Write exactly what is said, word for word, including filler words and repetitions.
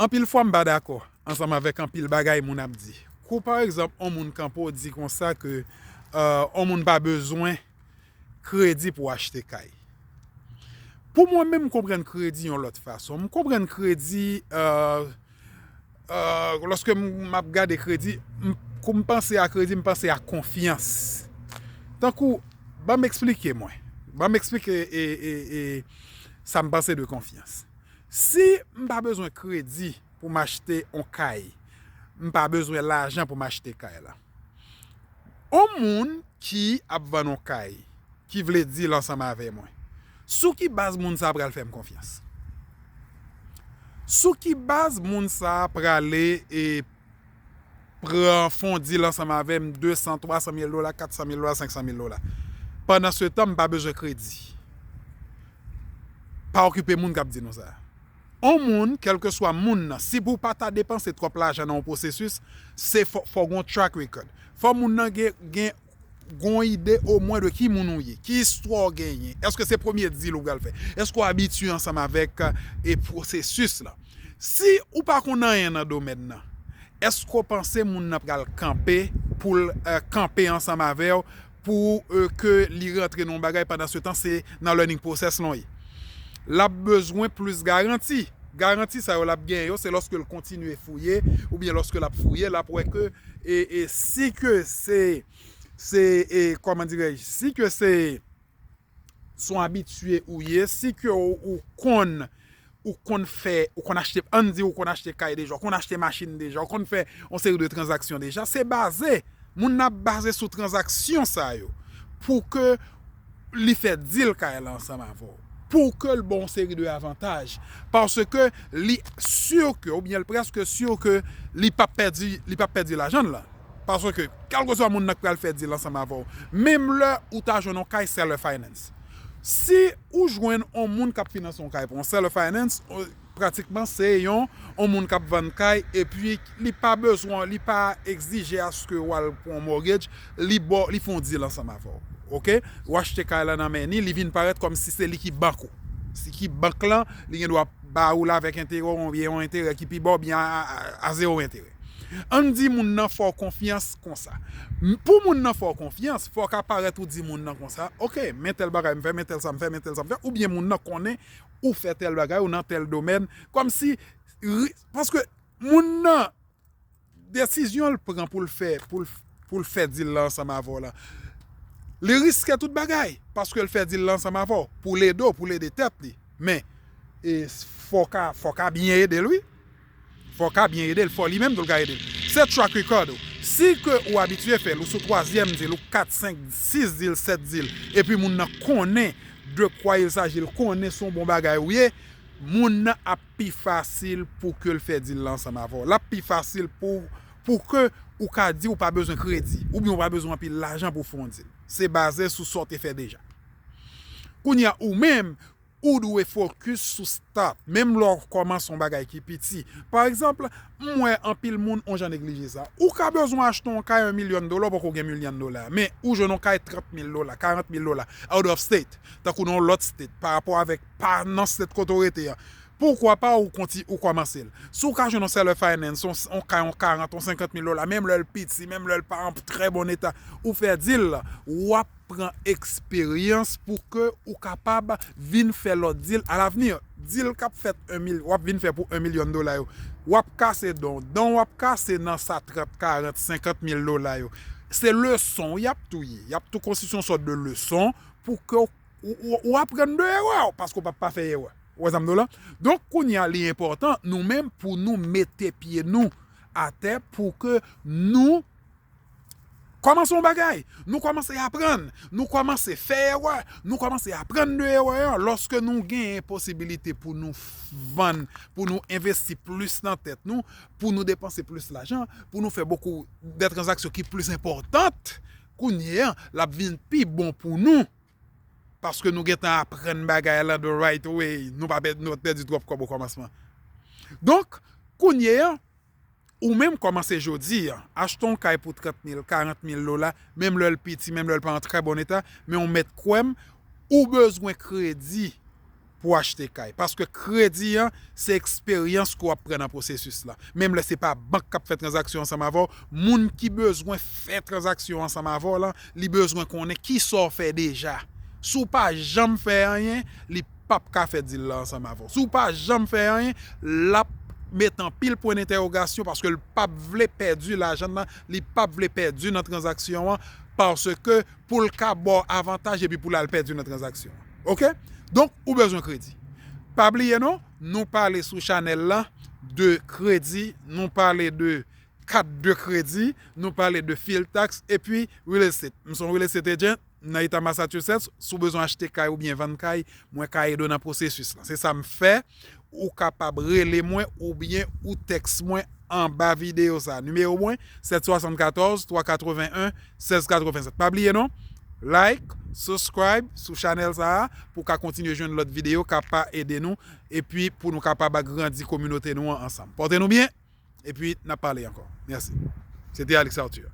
Anpil fwa m pa dakò ansanm avèk anpil bagay moun ap di. Kou pa egzanp, yon moun kanpe w di konsa ke euh, yon moun pa bezwen kredi pou achte kay. Pou mwen menm, m konprann kredi yon lòt fason. M konprann kredi euh, euh, lòske m ap gade kredi, kou m panse a kredi, m panse a konfyans. Tankou, ban m eksplike mwen. Ban m eksplike e, e, e, sa m panse de konfyans. Si m pa bezwen kredi pou m achte yon kay, m pa bezwen lajan pou m achte kay la. Yon moun ki ap vann yon kay, ki vle deal ansanm avè mwen, sou ki baz moun sa a pral fè m konfyans? Sou ki baz moun sa a prale e pran fè yon deal ansanm avè m, de san, twa san mil dola, kat san mil dola, senk san mil dola? Pandan se tan, m pa bezwen kredi. Pa okipe moun k ap di nou sa. Yon moun, kèlkeswa moun nan, si pou w pa ta depanse twòp lajan nan yon pwosesis, se fò, fò gen yon track record. Fò moun nan gen, gen, gen yon ide omwen de ki moun ou ye, ki istwa w genyen, èske se premye deal ou pral fè, èske w abitye ansanm avèk e pwosesis la. Si ou pa konn anyen nan domèn nan, èske w panse moun nan pral kanpe pou l euh, kanpe ansanm avè w pou euh, ke li rantre nan yon bagay pandan se tan se nan learning process lan ye? L ap bezwen plis garanti. Garanti sa yo l ap genyen yo, se lòske l kontinye fouye, oubyen lòske l ap fouye, l ap wè ke e, e si ke se se e kòman dirèj, si ke se se yon abitye ou ye, si ke ou, ou konn ou konn fè, ou konn achte, ann di ou konn achte kay deja, ou konn achte machin deja, ou konn fè yon seri de tranzaksyon deja, se baze, moun nan ap baze sou tranzaksyon sa yo pou ke li fè deal kay la ansanm avè w, pou ke l ba w yon seri de avantaj, paske li si ke, oubyen l prèske si ke li p ap pèdi, li p ap pèdi lajan l la. Paske kèlkeswa moun nan k pral fè deal ansanm avè w, menm lè ou ta jwenn yon kay seller finance, si ou jwenn yon moun k ap finanse yon kay pou yon seller finance, pratikman se yon yon moun k ap vann kay, epi li pa bezwen, li pa egzije aske w al pran yon mortgage, li ba w, li fè yon deal ansanm avè w. Oke? Ou achte kay la nan men li, li vin parèt kòmsi se li ki bank ou. Si ki bank lan, li gen dwa ba ou l avèk enterè oubyen yon enterè ki pi ba oubyen a, a, a zewo enterè. Ann di moun nan fè w konfyans konsa. Pou moun nan fè w konfyans, fò w ka parèt ou di moun nan konsa, oke, men tèl bagay m fè, men tèl sa m fè, men tèl sa m fè, oubyen moun nan konnen ou fè tèl bagay, ou nan tèl domèn, kòmsi, paske moun nan, desizyon l pran pou l fè, pou l, pou l fè deal la ansanm avè w la, li riske tout bagay, paske l fè deal la ansanm avè w, pou l ede w, pou l ede tèt li. Men, e, fò w ka, fò w ka byen ede l, wi. Fò w ka byen ede l, fò li menm tou l ka ede l. Se track record ou. Si ke ou abitye fè l, ou sou twazyèm deal, ou kat, senk, sis deal, sèt deal, epi moun nan konnen de kwa il s'agit, l konnen se yon bon bagay ou ye, moun nan ap pi fasil pou ke l fè deal la ansanm avè w. L ap pi fasil pou, pou ke ou ka di ou pa bezwen kredi, oubyen ou pa bezwen anpil lajan pou fè yon deal. Se baze sou sa w te fè deja. Kounye a, ou menm, ou dwe fokis sou start, menm lè w kòmanse yon bagay ki piti. Pa egzanp, m wè anpil moun yon jan neglije sa. Ou ka bezwen achte yon kay yon milyon dola, ou poko gen milyon dola, men ou jwenn yon kay trant mil dola, karant mil dola, out of state, tankou nan yon lòt state, pa rapò avèk pa nan state kote w rete a. Poukwa pa ou konti, ou kòmanse l? Si w ka jwenn yon seller finance, yon, yon kay, yon karant, yon senkant mil dola, menm lè l piti, menm lè l pa an trè bon eta, ou fè deal la, w ap pran eksperyans pou ke ou kapab vin fè lòt deal alavni. Deal k ap fèt yon mil, w ap vin fè pou yon milyon dola yo, w ap kase don. Don w ap kase nan sa trant, karant, senkant mil dola yo. Se leson y ap tou ye. Y ap tou konstitye yon sòt de leson pou ke w, ou, ou, ou aprann de erè w, paske w p ap pa fè erè. Ou wè sa m di w la? Donk, kounye a, li enpòtan, nou menm, pou nou mete pye nou atè, pou ke nou kòmanse yon bagay. Nou kòmanse aprann. Nou kòmanse fè erè. Nou kòmanse aprann de erè an. Lòske nou genyen posibilite pou nou f-, vann, pou nou envesti plis nan tèt nou, pou nou depanse plis lajan, pou nou fè bokou de tranzaksyon ki plis enpòtan, kounye a, l ap vin pi bon pou nou. Paske nou gentan aprann bagay la the right way. Nou pa pèdi, nou pèdi twòp kòb okòmansman. Donk, kounye a, ou menm kòmanse jodi a, achte yon kay pou trant mil, karant mil dola, menm lè l piti, menm lè l pa an trè bon eta, men ou mèt kwè m, ou bezwen kredi pou achte kay. Paske kredi an, se eksperyans ke w ap pran nan pwosesis la. Menm lè se pa bank k ap fè tranzaksyon ansanm avè w, moun ki bezwen fè tranzaksyon ansanm avè w lan, li bezwen konnen kisa w fè deja. Si w pa janm fè anyen, li p ap ka fè deal la ansanm avè w. Si w pa janm fè anyen, l ap met anpil pwen dentèwogasyon paske l p ap vle pèdi lajan l lan, li p ap vle pèdi nan tranzaksyon an, paske pou l ka ba w avantaj epi pou l al pèdi nan tranzaksyon an. Oke? Donk, ou bezwen kredi. Pa bliye non, nou pale sou chanèl lan de kredi, nou pale de kat de kredi, nou pale de fil taks, epi real estate. M se yon real estate agent nan eta Massachusetts, si w bezwen achte kay oubyen vann kay, mwen ka ede w nan pwosesis lan. Se sa m fè, ou kapab rele mwen oubyen ou tèks mwen anba videyo sa. Nimewo mwen, sèt swasannkatòz, twa katreven en, sèz katreven sèt. Pa bliye non, like, subscribe sou chanèl sa a pou w ka kontinye jwenn lòt videyo k ap ede nou, epi pou nou kapab agrandi kominote nou an ansanm. Pòte nou byen, epi n ap pale ankò. Mèsi. Se te Alex Arthur.